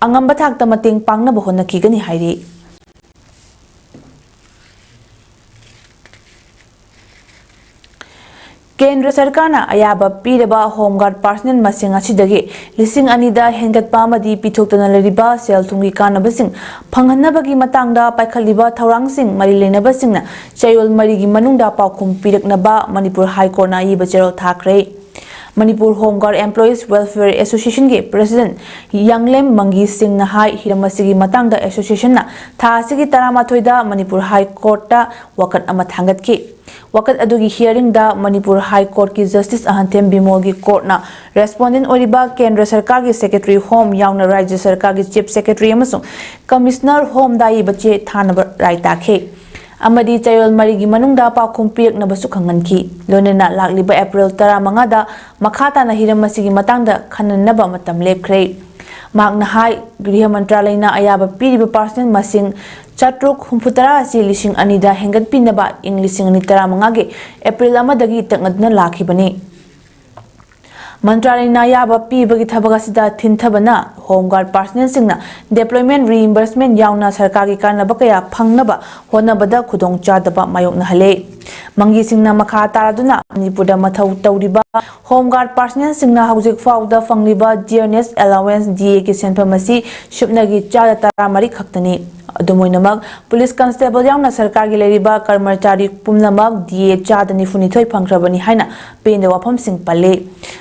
ꯑꯉꯝꯕ ꯊꯥꯛꯇ ꯃꯇꯦꯡ ꯄꯥꯡꯅꯕ ꯍꯣꯠꯅꯈꯤꯒꯅꯤ ꯍꯥꯏꯔꯤ꯫ ꯀꯦꯟꯗ꯭ꯔ ꯁꯔꯀꯥꯔꯅ ꯑꯌꯥꯕ ꯄꯤꯔꯕ ꯍꯣꯝ ꯒꯥꯔꯗ ꯄꯥꯔꯁꯅꯦꯜ ꯃꯁꯤꯡ ꯑꯁꯤꯗꯒꯤ ꯂꯤꯁꯤꯡ ꯑꯅꯤꯗ ꯍꯦꯟꯒꯠꯄ ꯑꯃꯗꯤ ꯄꯤꯊꯣꯛꯇꯅ ꯂꯩꯔꯤꯕ ꯁꯦꯜ ꯊꯨꯝꯒꯤ ꯀꯥꯟꯅꯕꯁꯤꯡ ꯐꯪꯍꯟꯅꯕꯒꯤ ꯃꯇꯥꯡꯗ ꯄꯥꯏꯈꯠꯂꯤꯕ ꯊꯧꯔꯥꯡꯁꯤꯡ ꯃꯔꯤ ꯂꯩꯅꯕꯁꯤꯡꯅ ꯆꯌꯣꯜ ꯃꯔꯤꯒꯤ ꯃꯅꯨꯡꯗ ꯄꯥꯎꯈꯨꯝ ꯄꯤꯔꯛꯅꯕ ꯃꯅꯤꯄꯨꯔ ꯍꯥꯏ ꯀꯣꯔꯠꯅ ꯑꯏꯕ ꯆꯦꯔꯣꯜ ꯊꯥꯈ꯭ꯔꯦ꯫ Manipur home guard employees welfare ꯑꯦꯁꯣꯁꯤꯌꯦꯁꯟꯒꯤ ꯄ꯭ꯔꯦꯁꯤꯗꯦꯟꯠ ꯌꯥꯡꯂꯦꯝ ꯃꯪꯒꯤ ꯁꯤꯡꯅ ꯍꯥꯏ, ꯍꯤꯔꯝ ꯑꯁꯤꯒꯤ ꯃꯇꯥꯡꯗ ꯑꯦꯁꯣꯁꯤꯌꯦꯁꯟꯅ ꯊꯥ ꯑꯁꯤꯒꯤ ꯇꯔꯥꯃꯥꯊꯣꯏꯗ ꯃꯅꯤꯄꯨꯔ ꯍꯥꯏ ꯀꯣꯔꯠꯇ ꯋꯥꯀꯠ ꯑꯃ ꯊꯥꯡꯒꯠꯈꯤ꯫ ꯋꯥꯀꯠ ꯑꯗꯨꯒꯤ ꯍꯤꯌꯥꯔꯤꯡꯗ ꯃꯅꯤꯄꯨꯔ ꯍꯥꯏ ꯀꯣꯔꯠꯀꯤ ꯖꯁꯇꯤꯁ ꯑꯍꯟꯊꯦꯝ ꯕꯤꯃꯣꯜꯒꯤ ꯀꯣꯔꯠꯅ ꯔꯦꯁꯄꯣꯟꯗꯦꯟꯠ ꯑꯣꯏꯔꯤꯕ ꯀꯦꯟꯗ꯭ꯔ ꯁꯔꯀꯥꯔꯒꯤ ꯁꯦꯀ꯭ꯔꯦꯇꯔꯤ ꯍꯣꯝ ꯌꯥꯎꯅ ꯔꯥꯖ꯭ꯌ ꯁꯔꯀꯥꯔꯒꯤ ꯆꯤꯐ ꯁꯦꯀ꯭ꯔꯦꯇꯔꯤ ꯑꯃꯁꯨꯡ ꯀꯃꯤꯁꯅꯔ ꯍꯣꯝꯗ ꯏꯕ ꯆꯦ ꯊꯥꯅꯕ ꯔꯥꯏ ꯇꯥꯈꯤ ꯑꯃꯗꯤ ꯆꯌꯣꯜ ꯃꯔꯤꯒꯤ ꯃꯅꯨꯡꯗ ꯄꯥꯎꯈꯨꯝ ꯄꯤꯔꯛꯅꯕꯁꯨ ꯈꯪꯍꯟꯈꯤ꯫ ꯂꯣꯏꯅꯅ ꯂꯥꯛꯂꯤꯕ ꯑꯦꯄ꯭ꯔꯤꯜ ꯇꯔꯥꯃꯉꯥꯗ ꯃꯈꯥ ꯇꯥꯅ ꯍꯤꯔꯝ ꯑꯁꯤꯒꯤ ꯃꯇꯥꯡꯗ ꯈꯟꯅꯅꯕ ꯃꯇꯝ ꯂꯦꯞꯈ꯭ꯔꯦ꯫ ꯃꯍꯥꯛꯅ ꯍꯥꯏ, ꯒ꯭ꯔꯤꯍ ꯃꯟꯇ꯭ꯔꯥꯂꯌꯅ ꯑꯌꯥꯕ ꯄꯤꯔꯤꯕ ꯄꯥꯔꯁꯅꯦꯜ ꯃꯁꯤꯡ ꯆꯥꯇ꯭ꯔꯨꯛ ꯍꯨꯝꯐꯨꯇꯔꯥ ꯑꯁꯤ ꯂꯤꯁꯤꯡ ꯑꯅꯤꯗ ꯍꯦꯟꯒꯠꯄꯤꯅꯕ ꯏꯪ ꯂꯤꯁꯤꯡ ꯑꯅꯤ ꯇꯔꯥꯃꯉꯥꯒꯤ ꯑꯦꯄ꯭ꯔꯤꯜ ꯑꯃꯗꯒꯤ ꯇꯛꯅꯗꯨꯅ ꯂꯥꯛꯈꯤꯕꯅꯤ꯫ ꯃꯟꯇ꯭ꯔꯥꯂꯌꯅ ꯑꯌꯥꯕ ꯄꯤꯕꯒꯤ ꯊꯕꯛ ꯑꯁꯤꯗ ꯊꯤꯟꯊꯕꯅ ꯍꯣꯝ ꯒꯥꯔꯗ ꯄꯥꯔꯁꯅꯦꯜꯁꯤꯡꯅ ꯗꯤꯄ꯭ꯂꯣꯏꯃꯦꯟꯠ ꯔꯤꯏꯝꯕꯔꯁꯃꯦꯟꯠ ꯌꯥꯎꯅ ꯁꯔꯀꯥꯔꯒꯤ ꯀꯥꯟꯅꯕ ꯀꯌꯥ ꯐꯪꯅꯕ ꯍꯣꯠꯅꯕꯗ ꯈꯨꯗꯣꯡꯆꯥꯗꯕ ꯃꯥꯌꯣꯛꯅꯍꯜꯂꯦ꯫ ꯃꯪꯒꯤꯁꯤꯡꯅ ꯃꯈꯥ ꯇꯥꯔꯗꯨꯅ ꯃꯅꯤꯄꯨꯔꯗ ꯃꯊꯧ ꯇꯧꯔꯤꯕ ꯍꯣꯝ ꯒꯥꯔꯗ ꯄꯥꯔꯁꯅꯦꯜꯁꯤꯡꯅ ꯍꯧꯖꯤꯛ ꯐꯥꯎꯕꯗ ꯐꯪꯂꯤꯕ ꯗꯤꯌꯔꯅꯦꯁ ꯑꯦꯂꯥꯋꯦꯟꯁ, ꯗꯤ ꯑꯦꯒꯤ ꯁꯦꯟꯐꯝ ꯑꯁꯤ ꯁꯨꯞꯅꯒꯤ ꯆꯥꯗ ꯇꯔꯥꯃꯔꯤ ꯈꯛꯇꯅꯤ꯫ ꯑꯗꯨꯝ ꯑꯣꯏꯅꯃꯛ, ꯄꯨꯂꯤꯁ ꯀꯟꯁꯇꯦꯕꯜ ꯌꯥꯎꯅ ꯁꯔꯀꯥꯔꯒꯤ ꯂꯩꯔꯤꯕ ꯀꯔꯃꯆꯥꯔꯤ ꯄꯨꯝꯅꯃꯛ ꯗꯤ ꯑꯦ ꯆꯥꯗ ꯅꯤꯐꯨꯅꯤꯊꯣꯏ ꯐꯪꯈ꯭ꯔꯕꯅꯤ ꯍꯥꯏꯅ ꯄꯦꯟꯗꯕ ꯋꯥꯐꯝꯁꯤꯡ ꯄꯜꯂꯤ꯫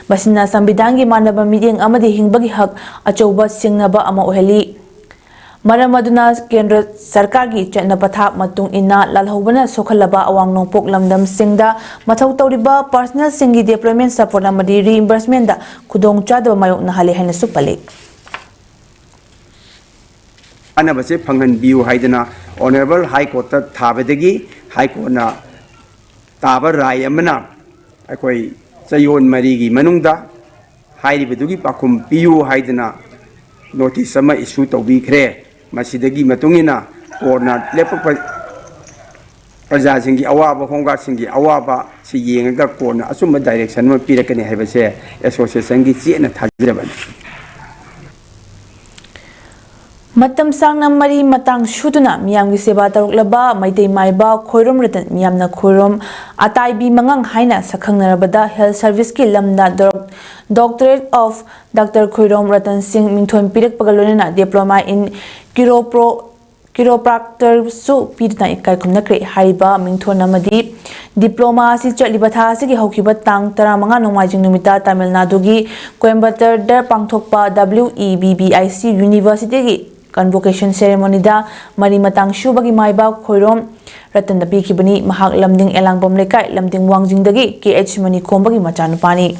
ꯃꯁꯤꯅ ꯁꯪꯕꯤꯙꯥꯟꯒꯤ ꯃꯥꯟꯅꯕ ꯃꯤꯠꯌꯦꯡ ꯑꯃꯗꯤ ꯍꯤꯡꯕꯒꯤ ꯍꯛ ꯑꯆꯧꯕ ꯁꯤꯡꯅꯕ ꯑꯃ ꯑꯣꯏꯍꯜꯂꯤ꯫ ꯃꯔꯝ ꯑꯗꯨꯅ ꯀꯦꯟꯗ꯭ꯔ ꯁꯔꯀꯥꯔꯒꯤ ꯆꯠꯅ ꯄꯊꯥꯞ ꯃꯇꯨꯡ ꯏꯟꯅ ꯂꯥꯜꯍꯧꯕꯅ ꯁꯣꯛꯍꯜꯂꯕ ꯑꯋꯥꯡ ꯅꯣꯡꯄꯣꯛ ꯂꯝꯗꯝꯁꯤꯡꯗ ꯃꯊꯧ ꯇꯧꯔꯤꯕ ꯄꯥꯔꯁꯅꯦꯜꯁꯤꯡꯒꯤ ꯗꯤꯄ꯭ꯂꯣꯏꯃꯦꯟꯠ ꯁꯄꯣꯔꯠ ꯑꯃꯗꯤ ꯔꯤꯏꯝꯕꯔꯁꯃꯦꯟꯠꯗ ꯈꯨꯗꯣꯡꯆꯥꯗꯕ ꯃꯥꯌꯣꯛꯅꯍꯜꯂꯦ ꯍꯥꯏꯅꯁꯨ ꯄꯜꯂꯤ꯫ ꯀꯥꯟꯅꯕꯁꯦ ꯐꯪꯍꯟꯕꯤꯌꯨ ꯍꯥꯏꯗꯅ ꯑꯣꯅꯔꯦꯕꯜ ꯍꯥꯏ ꯀꯣꯔꯠꯇ ꯊꯥꯕꯗꯒꯤ ꯍꯥꯏ ꯀꯣꯔꯠꯅ ꯇꯥꯕ ꯔꯥꯏ ꯑꯃꯅ ꯑꯩꯈꯣꯏ ꯆꯌꯣꯜ ꯃꯔꯤꯒꯤ ꯃꯅꯨꯡꯗ ꯍꯥꯏꯔꯤꯕꯗꯨꯒꯤ ꯄꯥꯎꯈꯨꯝ ꯄꯤꯌꯨ ꯍꯥꯏꯗꯅ ꯅꯣꯇꯤꯁ ꯑꯃ ꯏꯁꯨ ꯇꯧꯕꯤꯈ꯭ꯔꯦ꯫ ꯃꯁꯤꯗꯒꯤ ꯃꯇꯨꯡ ꯏꯟꯅ ꯀꯣꯔꯠꯅ ꯂꯦꯞꯄꯛꯄ ꯄ꯭ꯔꯖꯥꯁꯤꯡꯒꯤ ꯑꯋꯥꯕ, ꯍꯣꯝ ꯒꯥꯔꯗꯁꯤꯡꯒꯤ ꯑꯋꯥꯕ ꯁꯤ ꯌꯦꯡꯉꯒ ꯀꯣꯔꯠꯅ ꯑꯆꯨꯝꯕ ꯗꯥꯏꯔꯦꯛꯁꯟ ꯑꯃ ꯄꯤꯔꯛꯀꯅꯤ ꯍꯥꯏꯕꯁꯦ ꯑꯦꯁꯣꯁꯤꯌꯦꯁꯟꯒꯤ ꯆꯦꯠꯅ ꯊꯥꯖꯕꯅꯤ꯫ ꯃꯇꯝ ꯁꯥꯡꯅ ꯃꯔꯤ ꯃꯇꯥꯡ ꯁꯨꯗꯨꯅ ꯃꯤꯌꯥꯝꯒꯤ ꯁꯦꯕꯥ ꯇꯧꯔꯛꯂꯕ ꯃꯩꯇꯩ ꯃꯥꯏꯕ ꯈꯣꯏꯔꯣꯝ ꯔꯇꯟ, ꯃꯤꯌꯥꯝꯅ ꯈꯣꯏꯔꯣꯝ ꯑꯇꯥꯏꯕꯤ ꯃꯉꯥꯡ ꯍꯥꯏꯅ ꯁꯛꯈꯪꯅꯔꯕꯗ health service ꯀꯤ ꯂꯝꯗ Doctorate of Doctor Khoirom Ratan ꯁꯤꯡ ꯃꯤꯡꯊꯣꯟ ꯄꯤꯔꯛꯄꯒ ꯂꯣꯏꯅꯅ Diploma in Chiropro Chiropractor ꯁꯨ ꯄꯤꯗꯨꯅ ꯏꯀꯥꯏ ꯈꯨꯝꯅꯈ꯭ꯔꯦ꯫ ꯍꯥꯏꯔꯤꯕ ꯃꯤꯡꯊꯣꯟ ꯑꯃꯗꯤ Diploma ꯑꯁꯤ ꯆꯠꯂꯤꯕ ꯊꯥ ꯑꯁꯤꯒꯤ ꯍꯧꯈꯤꯕ ꯇꯥꯡ ꯇꯔꯥꯃꯉꯥ ꯅꯣꯡꯃꯥꯏꯖꯤꯡ ꯅꯨꯃꯤꯠꯇ ꯇꯥꯃꯤꯜ ꯅꯥꯗꯨꯒꯤ ꯀꯣꯏꯝꯕꯇꯔꯗ ꯄꯥꯡꯊꯣꯛꯄ W E B B I C University ꯒꯤ Convocation Ceremony ꯗ ꯃꯔꯤ ꯃꯇꯥꯡ ꯁꯨꯕꯒꯤ ꯃꯥꯏꯕ ꯈꯣꯏꯔꯣꯝ ꯔꯇꯟꯗ ꯄꯤꯈꯤꯕꯅꯤ꯫ ꯃꯍꯥꯛ ꯂꯝꯗꯤꯡ ꯑꯦꯂꯥꯡꯕꯝ ꯂꯩꯀꯥꯏ, ꯂꯝꯗꯤꯡ ꯋꯥꯡꯖꯤꯡꯗꯒꯤ K H ꯃꯅꯤꯈꯣꯝꯕꯒꯤ ꯃꯆꯥꯅꯨꯄꯥꯅꯤ꯫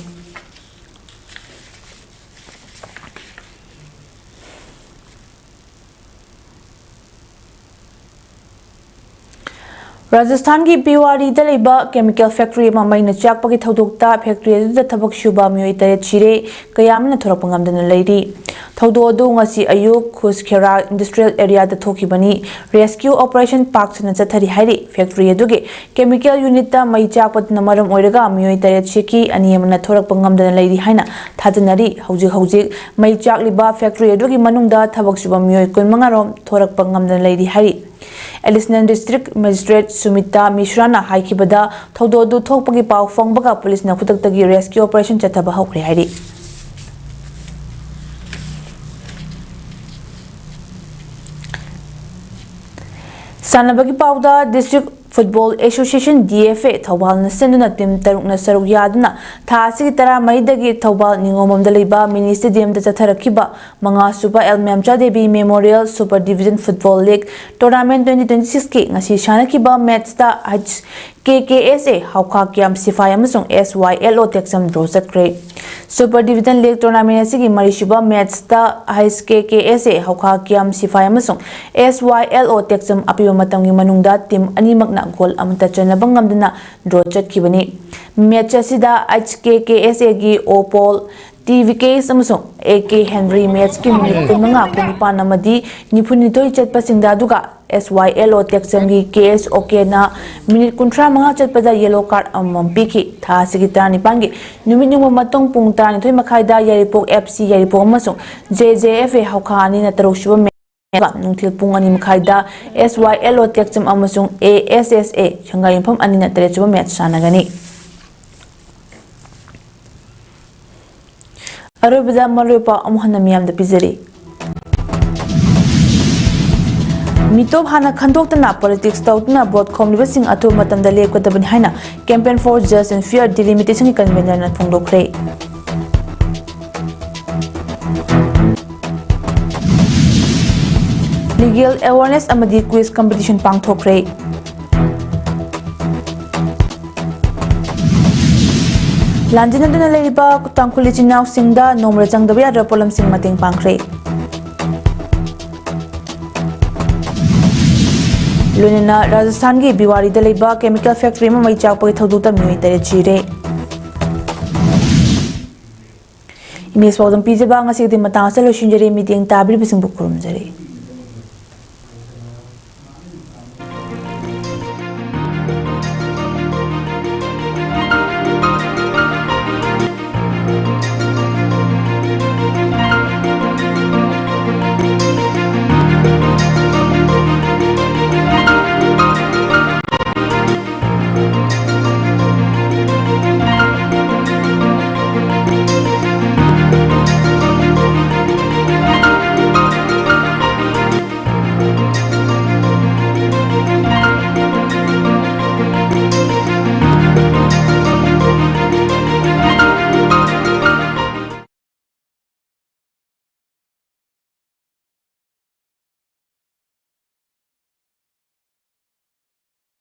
ꯔꯥꯖꯁꯊꯥꯟꯒꯤ ꯕꯤꯋꯥꯔꯤꯗ ꯂꯩꯕ chemical factory ꯑꯃ ꯃꯩꯅ ꯆꯥꯛꯄꯒꯤ ꯊꯧꯗꯣꯛꯇ factory ꯑꯗꯨꯗ ꯊꯕꯛ ꯁꯨꯕ ꯃꯤꯑꯣꯏ ꯇꯔꯦꯠ ꯁꯤꯔꯦ, ꯀꯌꯥ ꯑꯃꯅ ꯊꯣꯔꯛꯄ ꯉꯝꯗꯅ ꯂꯩꯔꯤ꯫ ꯊꯧꯗꯣꯛ ꯑꯗꯨ ꯉꯁꯤ ꯑꯌꯨꯛ ꯈꯨꯁꯈꯦꯔꯥ industrial area ꯗ ꯊꯣꯛꯈꯤꯕꯅꯤ꯫ Rescue operation ꯄꯥꯛ ꯁꯟꯅ ꯆꯠꯊꯔꯤ ꯍꯥꯏꯔꯤ꯫ Factory ꯑꯗꯨꯒꯤ chemical unit ꯇ ꯃꯩ ꯆꯥꯛꯄꯗꯨꯅ ꯃꯔꯝ ꯑꯣꯏꯔꯒ ꯃꯤꯑꯣꯏ ꯇꯔꯦꯠ ꯁꯤꯈꯤ, ꯑꯅꯤ ꯑꯃꯅ ꯊꯣꯔꯛꯄ ꯉꯝꯗꯅ ꯂꯩꯔꯤ ꯍꯥꯏꯅ ꯊꯥꯖꯅꯔꯤ꯫ ꯍꯧꯖꯤꯛ ꯍꯧꯖꯤꯛ ꯃꯩ ꯆꯥꯛꯂꯤꯕ factory ꯑꯗꯨꯒꯤ ꯃꯅꯨꯡꯗ ꯊꯕꯛ ꯁꯨꯕ ꯃꯤꯑꯣꯏ ꯀꯨꯟꯃꯉꯥ ꯔꯣꯝ ꯊꯣꯔꯛꯄ ꯉꯝꯗꯅ ꯂꯩꯔꯤ ꯍꯥꯏꯔꯤ꯫ Additional District Magistrate ꯁꯨꯃꯤꯇꯥ ꯃꯤꯁ꯭ꯔꯥꯅ ꯍꯥꯏꯈꯤꯕꯗ, ꯊꯧꯗꯣꯛ ꯑꯗꯨ ꯊꯣꯛꯄꯒꯤ ꯄꯥꯎ ꯐꯪꯕꯒ ꯄꯨꯂꯤꯁꯅ ꯈꯨꯗꯛꯇꯒꯤ rescue operation ꯆꯠꯊꯕ ꯍꯧꯈ꯭ꯔꯦ ꯍꯥꯏꯔꯤ꯫ ꯁꯥꯟꯅꯕꯒꯤ ꯄꯥꯎꯗ, District Football Association, D F A, ꯊꯧꯕꯥꯜꯅ ꯁꯤꯟꯗꯨꯅ team ꯇꯔꯨꯛꯅ ꯁꯔꯨꯛ ꯌꯥꯗꯨꯅ ꯊꯥ ꯑꯁꯤꯒꯤ ꯇꯔꯥꯃꯔꯤꯗꯒꯤ ꯊꯧꯕꯥꯜ ꯅꯤꯉꯣꯝꯕꯝꯗ ꯂꯩꯕ mini stadium ꯗ ꯆꯠꯊꯔꯛꯈꯤꯕ ꯃꯉꯥꯁꯨꯕ L Memcha Devi Memorial Super Division Football League Tournament twenty twenty-six ꯀꯤ ꯉꯁꯤ ꯁꯥꯟꯅꯈꯤꯕ match ꯇ H K K S A ꯍꯧꯈꯥ ꯀꯤꯌꯥꯝ ꯁꯤꯐꯥꯏ ꯑꯃꯁꯨꯡ S Y L O ꯇꯦꯛꯆꯝ draw ꯆꯠꯈ꯭ꯔꯦ꯫ Super Division League Tournament ꯑꯁꯤꯒꯤ ꯃꯔꯤꯁꯨꯕ match ꯇ H K K S A ꯍꯧꯈꯥ ꯀꯤꯌꯥꯝ ꯁꯤꯐꯥꯏ ꯑꯃꯁꯨꯡ S Y L O ꯇꯦꯛꯆꯝ ꯑꯄꯤꯕ ꯃꯇꯝꯒꯤ ꯃꯅꯨꯡꯗ team ꯑꯅꯤꯃꯛꯅ goal ꯑꯃꯠꯇ ꯆꯟꯅꯕ ꯉꯝꯗꯅ draw ꯆꯠꯈꯤꯕꯅꯤ꯫ Match ꯑꯁꯤꯗ H K K S A ꯒꯤ ꯑꯣꯄꯣꯜ ꯇꯤ ꯚꯤꯀꯦꯁ ꯑꯃꯁꯨꯡ ꯑꯦ ꯀꯦ ꯍꯦꯟꯔꯤ match ꯀꯤ minute ꯀꯨꯟꯃꯉꯥ, ꯀꯨꯟꯅꯤꯄꯥꯟ ꯑꯃꯗꯤ ꯅꯤꯐꯨꯅꯤꯊꯣꯏ ꯆꯠꯄꯁꯤꯡꯗ, ꯑꯗꯨꯒ S Y L O ꯇꯦꯛꯆꯝꯒꯤ ꯀꯦ ꯑꯦꯁ ꯑꯣꯀꯦꯅ minute ꯀꯨꯟꯊ꯭ꯔꯥ ꯃꯉꯥ ꯆꯠꯄꯗ yellow card ꯑꯃꯃꯝ ꯄꯤꯈꯤ꯫ ꯊꯥ ꯑꯁꯤꯒꯤ ꯇꯔꯥꯅꯤꯄꯥꯟꯒꯤ ꯅꯨꯃꯤꯠ ꯌꯨꯡꯕ ꯃꯇꯨꯡ ꯄꯨꯡ ꯇꯔꯥꯅꯤꯊꯣꯏ ꯃꯈꯥꯏꯗ ꯌꯥꯏꯔꯤꯄꯣꯛ F C ꯌꯥꯏꯔꯤꯄꯣꯛ ꯑꯃꯁꯨꯡ J J F A ꯍꯧꯈꯥ ꯑꯅꯤꯅ ꯇꯔꯨꯛꯁꯨꯕ match ꯅꯨꯡꯊꯤꯜ ꯄꯨꯡ ꯑꯅꯤ ꯃꯈꯥꯏꯗ S Y L O ꯇꯦꯛꯆꯝ ꯑꯃꯁꯨꯡ A S S A ꯁꯪꯒꯥꯏꯌꯨꯝꯐꯝ ꯑꯅꯤꯅ ꯇꯔꯦꯠ ꯁꯨꯕ ꯃꯦꯠꯆ ꯁꯥꯟꯅꯒꯅꯤ꯫ ꯑꯔꯣꯏꯕꯗ ꯃꯔꯨꯑꯣꯏꯕ ꯄꯥꯎ ꯑꯃꯨꯛ ꯍꯟꯅ ꯃꯤꯌꯥꯝꯗ ꯄꯤꯖꯔꯤ꯫ ꯃꯤꯇꯣꯞ ꯍꯥꯟꯅ ꯈꯟꯗꯣꯛꯇꯅ ꯄꯣꯂꯤꯇꯤꯛꯁ ꯇꯧꯗꯨꯅ ꯚꯣꯠ ꯈꯣꯝꯂꯤꯕꯁꯤꯡ ꯑꯊꯨꯕ ꯃꯇꯝꯗ ꯂꯦꯞꯀꯗꯕꯅꯤ ꯍꯥꯏꯅ Campaign for Just and Fair Delimitation ꯒꯤ ꯀꯟꯚꯦꯅꯔꯅ ꯐꯣꯡꯗꯣꯛꯈ꯭ꯔꯦ꯫ ꯂꯤꯒꯦꯜ ꯑꯦꯋꯥꯔꯅꯦꯁ ꯑꯃꯗꯤ ꯀ꯭ꯋꯤꯖ ꯀꯝꯄꯤꯇꯤꯁꯟ ꯄꯥꯡꯊꯣꯛꯈ꯭ꯔꯦ꯫ ꯂꯥꯟꯖꯦꯟꯅꯗꯨꯅ ꯂꯩꯔꯤꯕ ꯇꯥꯡꯈꯨꯜ ꯏꯆꯤꯟ ꯏꯅꯥꯎꯁꯤꯡꯗ ꯅꯣꯡꯃꯗ ꯆꯪꯗꯕ ꯌꯥꯗ꯭ꯔꯕ ꯄꯣꯠꯂꯝꯁꯤꯡ ꯃꯇꯦꯡ ꯄꯥꯡꯈ꯭ꯔꯦ꯫ ꯂꯣꯏꯅꯅ ꯔꯥꯖꯁꯊꯥꯟꯒꯤ ꯕꯤꯋꯥꯔꯤꯗ ꯂꯩꯕ ꯀꯦꯃꯤꯀꯦꯜ ꯐꯦꯛꯇꯔꯤ ꯑꯃ ꯃꯩ ꯆꯥꯛꯄꯒꯤ ꯊꯧꯗꯣꯛꯇ ꯃꯤꯑꯣꯏ ꯇꯔꯦꯠ ꯁꯤꯔꯦ꯫ ꯏꯃꯦꯖ ꯄꯥꯎꯗꯝ ꯄꯤꯖꯕ ꯉꯁꯤꯒꯤꯗꯤ ꯃꯇꯥꯡ ꯑꯁꯤꯗ ꯂꯣꯏꯁꯤꯟꯖꯔꯦ꯫ ꯃꯤꯠꯌꯦꯡ ꯇꯥꯕꯤꯔꯤꯕꯁꯤꯡꯕꯨ ꯈꯨꯔꯨꯝꯖꯔꯤ꯫